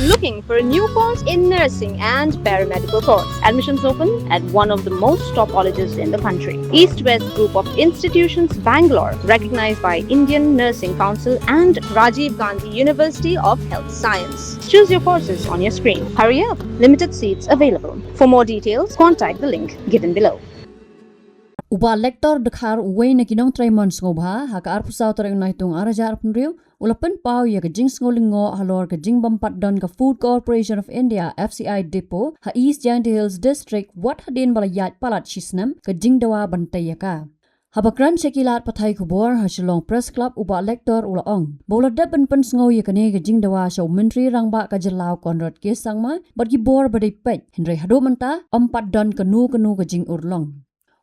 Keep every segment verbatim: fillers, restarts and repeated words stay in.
Looking for a new course in nursing and paramedical course? Admissions open at one of the most top colleges in the country. East West Group of Institutions, Bangalore, recognized by Indian Nursing Council and Rajiv Gandhi University of Health Science. Choose your courses on your screen. Hurry up, limited seats available. For more details, contact the link given below. U Bah Lector Dkhar, uwei na ki nongtrei mon sngewbha, ha ka arphew saw tarik u Naitung arhajar arphew hynriew, u la pynpaw ïa ka jingsngew lyngngoh halor ka jingbym pat don ka Food Corporation of India, F C I Depot ha East Jaintia Hills District, wat hadien ba la ïaid palat shi snem ka jingdawa ban tei ïa ka. Haba kren sha ki lad pathai khubor ha Shillong Press Club, u Bah Lector u la ong ba u la dep ban pynsngew ïa kane ka jingdawa sha u Myntri Rangbah ka jylla, u Conrad K Sangma, bad ki bor ba dei peit, hynrei haduh mynta ym pat don kano kano ka jingurlong.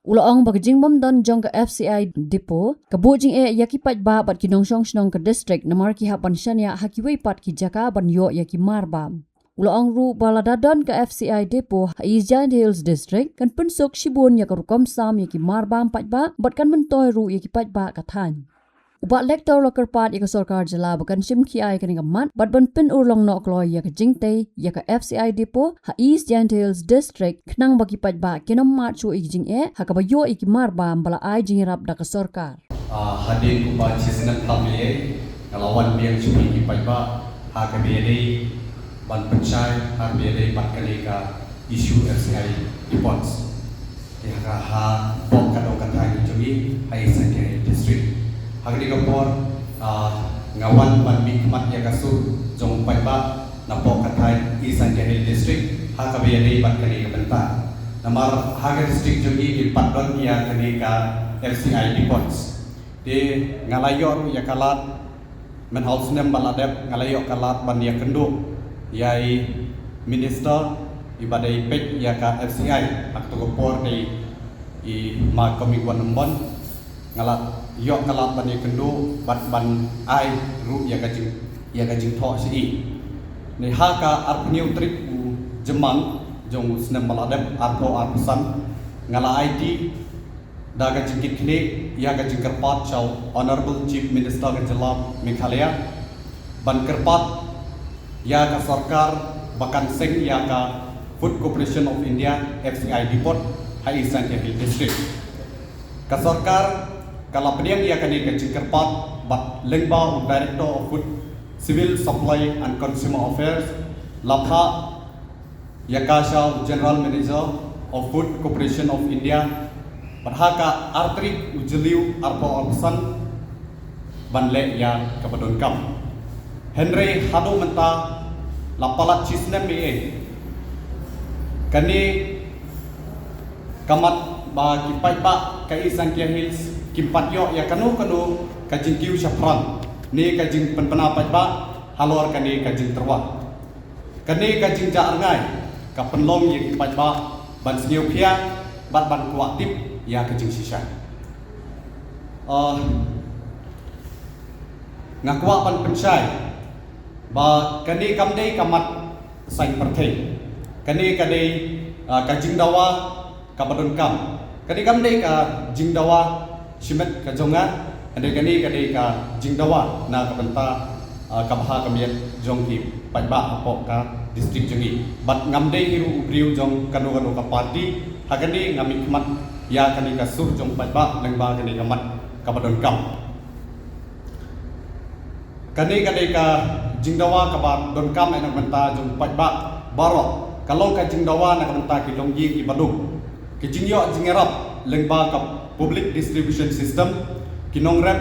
U la ong ba ka jingbym don jong ka F C I Depot ka buh jingeh ïa ki paidbah bad ki nongshong shnong ka district, namar ki hap ban shaniah ha kiwei pat ki jaka ban ïoh ïa ki marbam. U la ong ruh ba lada don ka F C I Depot ha East Jaintia Hills District, kan pynsuk shibun ïa ka rukom sam ïa ki marbam paidbah bad kan myntoi ruh ïa ki paidbah ka thaiñ. U Bah Lector u la kyrpad ïa ka sorkar jylla ba kan shim khia ïa kane ka mat bad ban pynurlong noh kloi ïa ka jingtei ïa ka F C I Depot ha East Jaintia Hills District, khnang ba ki paidbah kin ym mad shuh ïa ki jingeh ha kaba ïoh ïa ki marbam ba la ai jingïarap da ka sorkar. Ah, hadien kumba shi snem tam lei, nga la wan biang shuh ïa ki paidbah ha kaba ïadei ban pynshai ha kaba ïadei bad kane ka issue F C I Depot. Te ha ka, hapoh ka dong ka thaiñ jong ngi ha East Jaintia Hills District. Ha kane ka por, ah, nga wan ban mihkhmat ïa ka sur jong u paidbah napoh ka thaiñ East Jaintia Hills District ha kaba ïadei bad kane ka bynta. Namar ha ka district jong ngi ngim pat don ïa kane ka F C I Depot. Te nga la ïoh ruh ïa ka lad, mynta u snem ba la dep nga la ïoh ka lad ban ïakynduh ïa i minister iba dei peit ïa ka F C I, ha kato ka por dei i Ma Comingone Ymbon. Nga la ïoh ka lad ban ïakynduh bad ban ai ruh ïa ka jing, ïa ka jingthoh sha i. Te ha ka arphew hynñiew tarik u Jymmang jong u snem ba la dep, arphew arphew san, nga la aiti da ka jingkitkhlieh ïa ka jingkyrpad sha u Honorable Chief Minister ka jylla Meghalaya ban kyrpad ïa ka sorkar ba kan seng ïa ka Food Corporation of India, F C I Depot ha East Jaintia Hills District. Ka sorkar ka la pdiang ïa kane ka jingkyrpad bad lyngba u Director of Food, Civil Supply and Consumer Affairs, la phah ïa ka sha u General Manager of Food Corporation of India, bad ha ka ar tarik u Jylliew arphew arphew san ban leh ïa kaba donkam. Hynrei haduh mynta la palat shi snem ei ei. Kane ka mat ba ki paidbah ka East Jaintia Hills kim pat ïoh ïa kano kano ka jingkiew shaphrang ne ka jingpynbna paidbah halor kane ka jingtyrwa. Kane ka jingjah rngai ka pynlong ïa ki paidbah ban sngewkhia bad ban kwah tip ïa ka jingshisha. Ah, nga kwah ban pynshai ba kane kam dei ka mat saiñ pyrthei. Kane ka dei, ah, ka jingdawa kaba donkam. Kane kam dei ka jingdawa shimet ka jong nga, hynrei kane ka dei ka jingdawa na ka bynta, ah, ka bha ka miat jong ki paidbah hapoh ka district jong ngi. Bad ngam dei hi ruh u briew jong kano kano ka party, ha kane nga mihkhmat ïa kane ka sur jong paidbah lyngba kane ka mat kaba donkam. Kane ka dei ka jingdawa kaba donkam eh na ka bynta jong paidbah baroh. Ka long ka jingdawa na ka bynta ki longïing kiba duk, ki jingïoh jingïarap lyngba ka public distribution system, ki nongrep,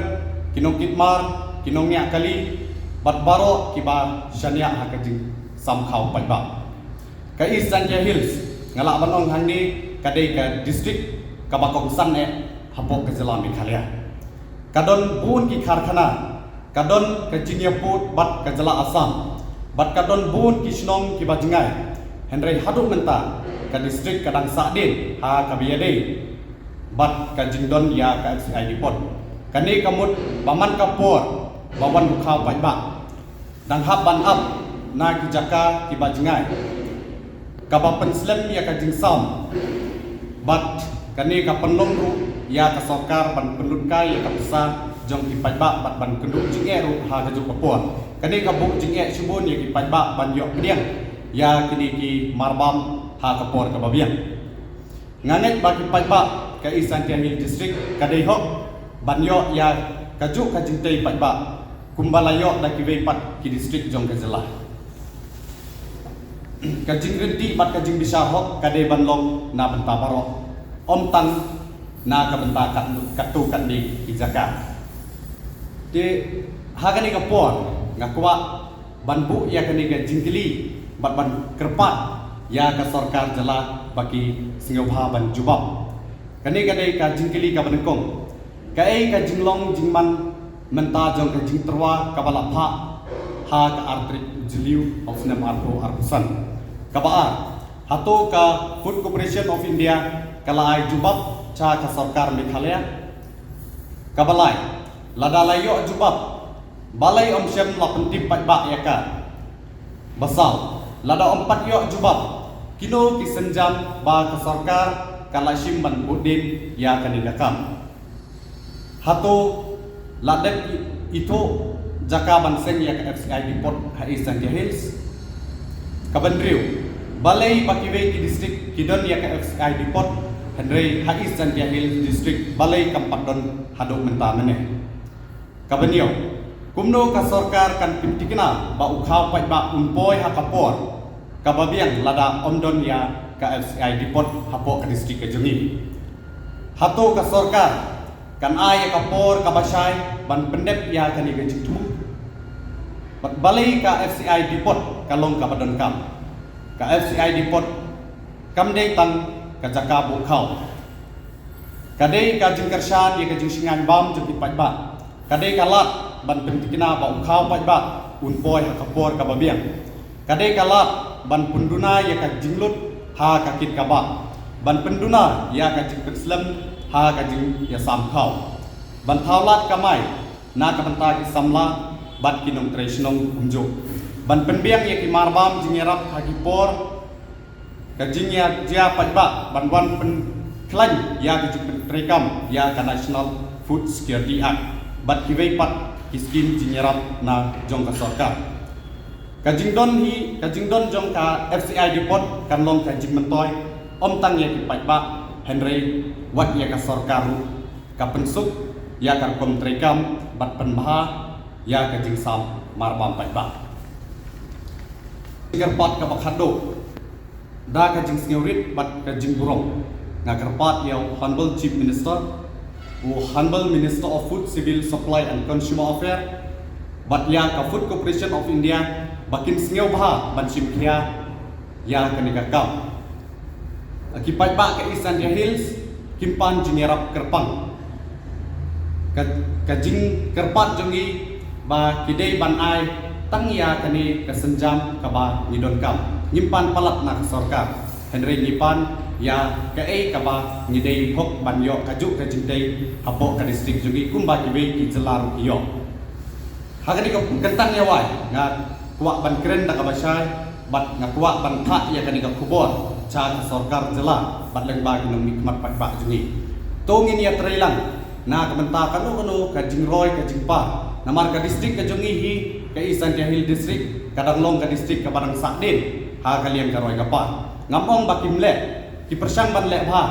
ki nongkit mar, ki nongñiah kali, bad baroh kiba shaniah ha ka jingsam khaw paidbah. Ka East Jaintia Hills, nga lah ban ong hangne, ka dei ka district kaba kongsan eh hapoh ka jylla Meghalaya. Ka don bun ki karkhana, ka don ka jingïabud bad ka jylla Assam, bad ka don bun ki shnong kiba jngai. Hynrei haduh mynta ka district ka dang sahdien ha kaba ïadei bad ka jingdon ïa ka F C I Depot. Kane ka mut ba man ka por ba wan u khaw paidbah dang hap ban ap na ki jaka kiba jngai, kaba pynslem ïa ka jingsam. Bad kane ka pynlong ruh ïa ka sorkar ban pynlut kai ïa ka pisa jong ki paidbah bad ban kynduh jingeh ruh ha kajuh ka por. Kane ka buh jingeh shibun ïa ki paidbah ban ïoh pdiang ïa kine ki marbam ha ka por kaba biang. Nga ngeit ba ki paidbah ka East Jaintia Hills District ka dei hok ban ïoh ïa kajuh ka jingtei paidbah kumba la ïoh da kiwei pat ki district jong ka jylla. Ka jingryntih bad ka jingbishar hok ka dei ban long na bynta baroh, ym tang na ka bynta kat, katto katne ki jaka. Te ha kane ka por nga kwah ban buh ïa kane ka jingkylli bad ban kyrpad ïa ka sorkar jylla ba ki sngewbha ban jubab. Kane ka dei ka jingkylli kaba nyngkong. Kaei ka jinglong jingman mynta jong ka jingtyrwa kaba la phah ha ka ar tarik Jylliew u snem arphew arphew san? Kaba ar, hato ka Food Corporation of India ka la ai jubab sha ka sorkar Meghalaya? Kaba lai, lada la ïoh jubab, balei ym shym la pyntip paidbah ïa ka? Ba saw, lada ym pat ïoh jubab, kino ki sienjam ba ka sorkar ka la shim ban bud dien ïa kane ka kam? Hato la dep i-, ithuh jaka ban seng ïa ka F C I depot ha East Jaintia Hills? Kaba hynriew, balei ba kiwei ki district ki don ïa ka F C I depot, hynrei ha East Jaintia Hills District balei kam pat don haduh mynta mynne? Kaba hynñiew, kumno ka sorkar kan pynthikna ba u khaw paidbah un poi ha ka por kaba biang lada ym don ïa ka F C I depot hapoh ka district ka jong ngi? Hato ka sorkar kan ai ïa ka por kaba shai ban pyndep ïa kane ka jingthmu? Bad balei ka F C I depot ka long kaba donkam? Ka F C I depot kam dei tang ka jaka buh khaw. Ka dei ka jingkyrshan ïa ka jingshngaiñ bam jong ki paidbah. Ka dei ka lad ban pynthikna ba u khaw paidbah un poi ha ka por kaba biang. Ka dei ka lad ban pynduna ïa ka jinglut ha ka kit ka bah, ban pynduna ïa ka jingpynslem ha ka jingïasam khaw, ban thaw lad kamai na ka bynta ki samla bad ki nongtrei shnong kumjuh, ban pynbiang ïa ki marbam jingïarap ha ki por ka jingïa jia paidbah ban wan pynkhlaiñ ïa ka jingpyntreikam ïa ka National Food Security Act bad kiwei pat ki skim jingïarap na jong ka sorkar. Ka jingdon hi, ka jingdon jong ka F C I depot kan long ka jingmyntoi ym tang ïa ki paidbah, hynrei wat ïa ka sorkar ruh ka pynsuk ïa ka rukom treikam bad pynbha ïa ka jingsam marbam paidbah. Kyrpad kaba khatduh, da ka jingsngewrit bad ka jingburom, nga kyrpad ïa u Honorable Chief Minister, u Honorable Minister of Food, Civil Supply and Consumer Affairs, bad ïa ka Food Corporation of India ba kin sngewbha ban shim khia ïa kane ka kam. Ki paidbah ka East Jaintia Hills kim pan jingïarap kyrpang. Ka, ka jingkyrpad jong ngi ba ki dei ban ai tang ïa kane ka sienjam kaba ngi donkam. Ngim pan palat na ka sorkar, hynrei ngi pan ïa kaei kaba ngi dei hok ban ïoh kajuh ka jingtei hapoh ka district jong ngi kumba kiwei ki jylla ruh ki ïoh. Ha kane ka kyntang ïa wai nga kwah ban kren da kaba shai bad nga kwah ban phah ïa kane ka khubor sha ka sorkar jylla bad lyngba ki nongmihkhmat paidbah jong ngi. To ngin ïatrei lang na ka bynta kano kano ka jingroi ka jingpar, namar ka district ka jong ngi hi, ka East Jaintia Hills District, ka dang long ka district kaba dang sahdien ha ka liang ka roi ka par. Ngam ong ba kim leh, ki pyrshang ban leh bha,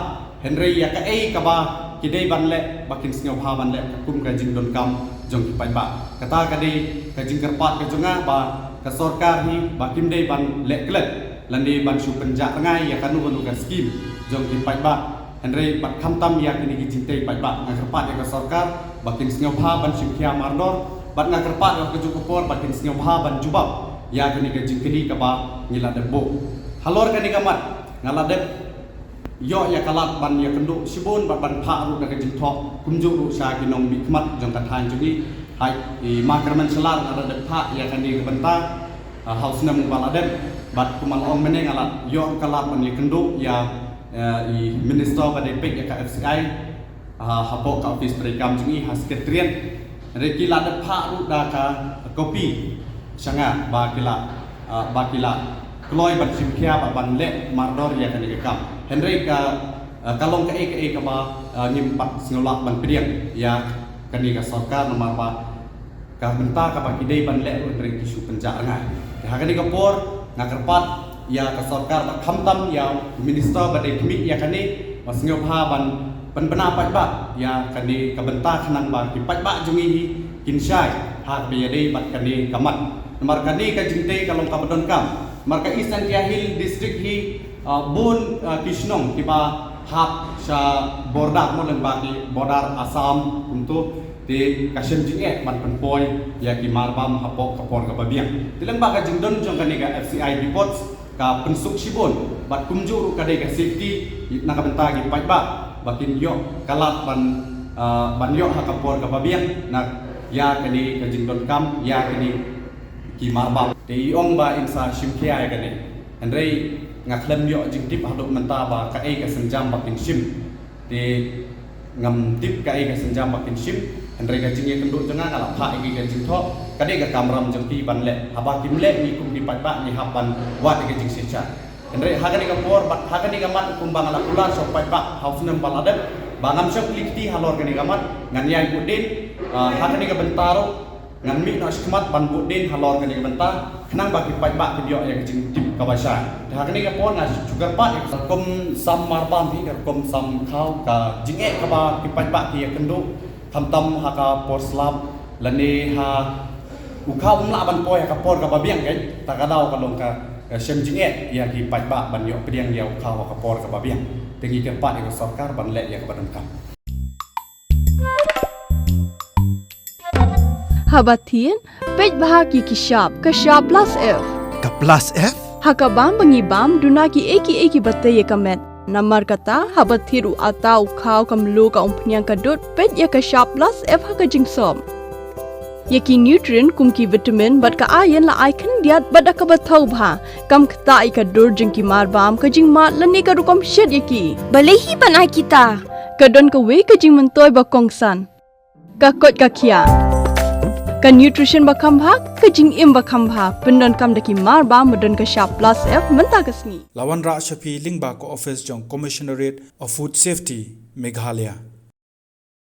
hynrei ïa kaei kaba ki dei ban leh ba kin sngewbha ban leh kum ka jingdonkam jong ki paidbah. Kata ka dei ka jingkyrpad ka jong nga ba ka sorkar hi ba kim dei ban leh klet lane ban shu pynjah rngai ïa kano kano ka skim jong ki paidbah, hynrei bad khamtam ïa kine ki jingtei paidbah. Nga kyrpad ïa ka sorkar ba kin sngewbha ban shim khia mardor bad nga kyrpad ïa ka juh ka por ba kin sngewbha ban jubab ïa kine ki jingkylli kaba ngi la dep buh. Halor kane ka mat nga la dep ïoh ïa ka lad ban ïakynduh shibun bad ban phah ruh da ka jingthoh kumjuh ruh sha ki nongmihkhmat jong ka thaiñ jong ngi. Hai i Ma Kyrmen Shylla nga la dep phah ïa kane ka bynta ha u snem uba la dep bad kumba la ong mynne nga la ïoh ka lad ban ïakynduh ïa i minister ba dei peit ïa ka F C I hapoh ka office treikam jong ngi ha secretariat. Hynrei ki la dep phah ruh da ka kopi sha nga ba ki la, ah, ba ki la kloi ban shim khia ba ban leh mardor ïa kane ka kam. Hynrei ka, ah, ka long kaei kaei kaba, ah, ngim pat sngewlah ban pdiang ïa kane ka sorkar namar ba ka bynta kaba ki dei ban leh ruh hynrei ki shu pynjah rngai. Te ha kane ka por nga kyrpad ïa ka sorkar bad khamtam ïa u minister ba dei khmih ïa kane, ba sngewbha ban pynbna paidbah ïa kane ka bynta khnang ba ki paidbah jong ngi hi kin shai ha kaba ïadei bad kane ka mat. Namar kane ka jingtei ka long kaba donkam. Namar ka East Jaintia Hills District hi, ah, bun, ah, ki shnong kiba hap sha border, mo, lyngba ki border Assam kumto, te ka shem jingeh ban pynpoi ïa ki marbam hapoh ka por kaba biang. Te lyngba ka jingdon jong kane ka F C I depot ka pynsuk shibun bad kumjuh ruh ka dei ka safety na ka bynta ki paidbah ba kin ïoh ka lad ban, ah, ban ïoh ha ka por kaba biang na ïa kane ka jingdonkam ïa kane ki marbam. Te i ong ba in sa shim khia ïa kane. Hynrei nga khlem ïoh jingtip haduh mynta ba kaei ka sienjam ba kin shim. Te ngam tip kaei ka sienjam ba kin shim. Hynrei ka jingïakynduh jong nga, nga la phah ïa ki ka jingthoh. Ka dei ka kamram jong ki ban leh. Haba kim leh, ngi kum ki paidbah ngi hap ban wad ïa ka jingshisha. Hynrei ha kane ka por bad ha kane ka mat, kumba nga la kular sha u paidbah ha u snem ba la dep ba ngam shym kli kti halor kane ka mat, ngan ïai buddien, ah, ha kane ka bynta ruh ngan mih noh shakhmat ban buddien halor kane ka bynta khnang ba ki paidbah kin ïoh ïa ka jingtip kaba shai. Te ha kane ka por nga shu kyrpad ïa ka rukom sam marbam hi, ka rukom sam khaw, ka jingeh kaba ki paidbah ki ïakynduh khamtam ha ka por slap lane ha u khaw um lah ban poi ha ka por kaba biang, kata ka daw ka long ka, ka shem jingeh ïa ki paidbah ban ïoh pdiang ïa u khaw ha ka por kaba biang. Te ngi kyrpad ïa ka sorkar ban leh ïa kaba donkam. Haba thied, peit bha ki ki shap, ka shap plus F. Ka plus F? Ha ka bam ba ngi bam, duna kiei kiei kiba tei ïa ka met. Namar kata, haba thied u atta, u khaw, ka mluh, ka umphniang, ka dud, peit ïa ka shap plus F ha ka jingsop. Ïa ki nutrient kum ki vitamin bad ka iron la ai khyndiat bad da kaba thaw bha. Kam ktah ïa ka dur jong ki marbam, ka jingmad lane ka rukom shet ïa ki. Balei hi ban ai kita? Ka don kawei ka jingmyntoi ba kongsan. Ka koit ka khiah. Ka nutrition ba kham bha, ka jingim ba kham bha. Pyndonkam da ki marbam ba don ka shap plus F mynta ka sngi. La wanrah sha phi lyngba ka office jong Commissionerate of Food Safety, Meghalaya.